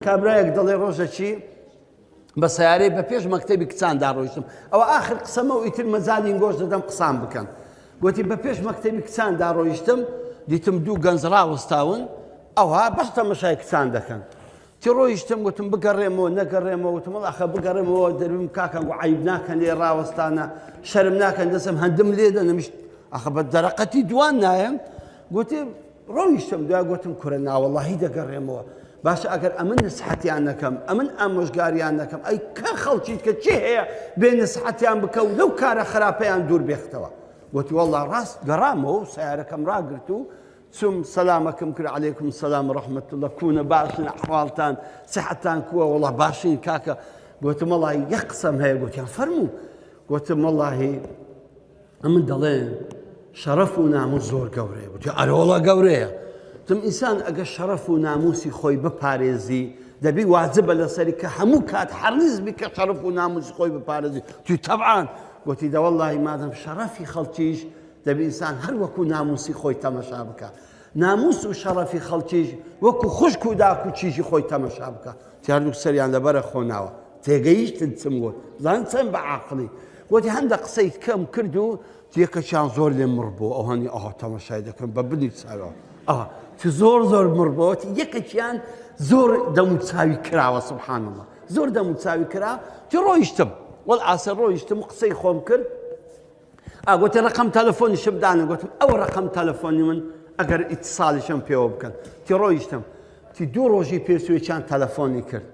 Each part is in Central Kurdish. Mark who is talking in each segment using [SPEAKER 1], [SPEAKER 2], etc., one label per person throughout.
[SPEAKER 1] کابرایەک دەڵێ ڕۆژەکی بە سیارەی بە پێش مەکتەبی کچاندا ڕۆیشتم ئەوە ئاخر قسەمە و ئیتر مەجالی گۆش دەدەم قسان بکەن گوتی بە پێش مەکتەبی کچاندا ڕۆیشتم دیتم دوو گەنج ڕاوەستاون ئەوها بەس تەمەشای کچان دەکەن تی ڕۆیشتم وتم بگەڕێمەوە نەگەڕێمەوە وتم وەڵا ئەخە بگەڕێمەوە دەرویم کاکەم گو عەیب ناکەن لێ ڕاوەستانە شەرم ناکەن دەسم هەندم لێ دەنەمیش ئەخە بە دەرەقەتی دوان نایەم گوتی ڕۆیشتم دوای گوتم کورە ناوەڵاهی دەگەڕێمەوە باشە ئەگەر ئەمن نسحەتیان نەکەم ئەمن ئامۆژگاریان نەکەم ئەی کە خەڵکی کە چی هەیە بێ نسحەتیان بکە و لەو کارە خراپەیان دوور بێختەوە گوتی وەڵا ڕاست گەڕامەوە و سیارەکەم ڕاگرت و چوم سەلامەکم کرد علیکم سلام رحمت اللە کوونە باشن ئەحواڵتان سحەتان کووە وەڵا باشین کاکە گوتم وەڵی یەک قسەم هەیە گوتیان فەرموو گوتم وەڵاهی ئەمن دەڵێن شەرەف و ناموس زۆر گەورەیە گوتی ئەرۆڵە گەورەیە تم ئینسان ئەگە شەرەف و ناموسی خۆی بپارێزی دەبی واجبە لەسەری کە هەموو کات حەریز بی کە شەرەف و ناموسی خۆی بپارێزی توی تەبعان گوتی دەوەڵی مادەم شەرەفی خەڵکیش دەبی ئینسان هەر وەکو ناموسی خۆی تەمەشا بکا ناموس و شەڕەفی خەڵکیش وەکو خوشک و داک و کیژی خۆی تەمەشا بکا هەردووک سەریان لەبەرە خۆ ناوە تێگەیشتن چم گوت زان چەند بە عاقڵی گوتی هەندە قسەی کەم کرد و یەکەکیان زۆر لێ مڕ بوو ئەوهانی ئەوها تەمەشای دەکەن بە بنی چاوە ئەوە چ زۆر زۆر مڕ بووە یەکەکیان زۆر دەم و چاوی کراوە سبحان الله زۆر دەم و چاوی کرا چ ڕۆیشتم وەڵ ئاسە ڕۆیشتم قسەی خۆم کرد ئا گوتی ڕقم تەلەفۆنیشم دانە گوتم ئەو ڕقم تەلەفۆنی من ئەگەر ئیتساڵیشم پێوە بکەن تی ڕۆیشتم تی دوو ڕۆژی پێسوێکیان تەلەفۆنی کرد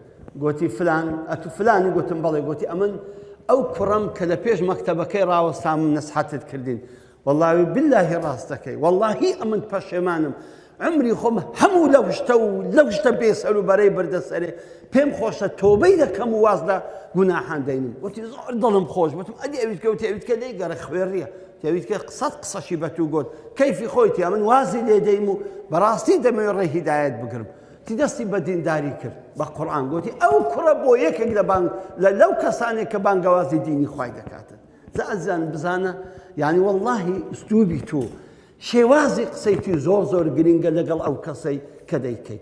[SPEAKER 1] گوتی فلان ئەتو فلانی گوتم بەڵێ گوتی ئەمن ئەو کوڕەم کە لە پێش مەکتەبەکەی ڕاوەستام نەسحەتت کردین واللهی باللهی ڕاست دەکەی واللهی ئەمن پەشێمانم عەمری خۆم هەموو لەو شتە و لەو شتە بێ سەر و بەرەی بردە سەرێ پێم خۆشە تۆبەی دەکەم و واز لە گوناحان دەینم وتی زۆر دڵم خۆش وتم ئەدی ئەویت کە وتی ئەویت کە لێی گەڕێ خوێڕیە ئەویت کە قسەت قسەشی بە تو گوت کەیفی خۆیتی ئەمن وازی لێ دەیم و بەڕاستی دەمەوێت ڕێ هیدایەت بگرم تی دەستی بە دینداری کرد بە قورئان گوتی ئەو کوڕە بۆ یەکێک لە بانگ لە لەو کەسانێک کە بانگەوازی دینی خوای دەکاتن جا ئەزیزان بزانە یعنی واللهی ئسلوبی تۆ شێوازی قسەی تو زۆر زۆر گرینگە لەگەڵ ئەو کەسەی کە دەیکەی.